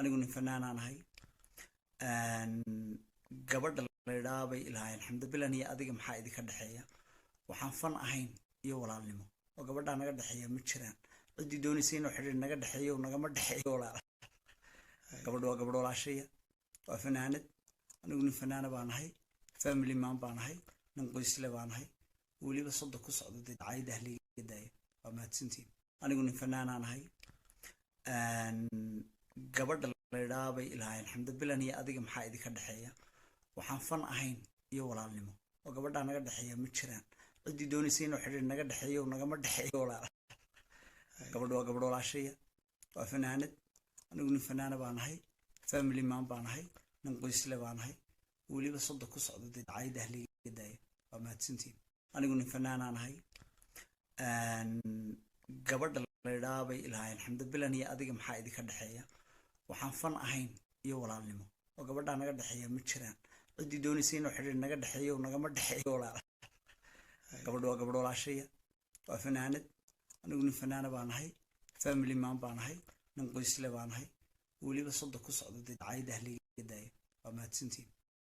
Anigu nin fanaanaan ahay. Gabadha laydhaa bay ilahaayeen, Xamdi Bilan iyo adiga maxaa idinka dhexeeya? Waxaan fan ahayn iyo walaalnimo oo gabadhaa naga dhexeeya ma jiraan. Ciddii doonaysa inuu xidhiir naga dhexeeyo, nagama dhexeeyo, walaal. Gabadhu waa gabadh walaashaya, waa fanaanad. Anigu nin fanaana baan ahay, family man baan ahay, nin qoysle baan ahay, weliba 30 ku socdo. Dee cayda haliga daayo, waa mahadsantiin. Anigu nin fanaanaan ahay. Gabadha laydhaa bay ilahaayeen, Xamdi Bilan iyo adiga maxaa idinka dhexeeya? Waxaan fan ahayn iyo walaalnimo oo gabadhaa naga dhexeeya ma jiraan. Ciddii doonaysa inuu xidhiir naga dhexeeyo, nagama dhexeeyo, walaal. Gabadhu waa gabadh walaashaya, waa fanaanad. Anigu nin fanaana baan ahay, family man baan ahay, nin qoysle baan ahay, weliba 30 ku socdo. Dee cayda haliga daayo, waa mahadsantiin. Anigu nin fanaanaan ahay. Gabadha laydhaa bay ilahaayeen, Xamdi Bilan iyo adiga maxaa idinka dhexeeya? Waxaan fan ahayn iyo walaalnimo oo gabadhaa naga dhexeeya ma jiraan. Ciddii doonaysa inuu xidhiir naga dhexeeyo, nagama dhexeeyo, walaal. Gabadhu waa gabadh walaashaya, waa fanaanad. Anigu nin fanaana baan ahay, family man baan ahay, nin qoysle baan ahay, weliba 30 ku socdo. Dee cayda haliga daayo, waa mahadsantiin.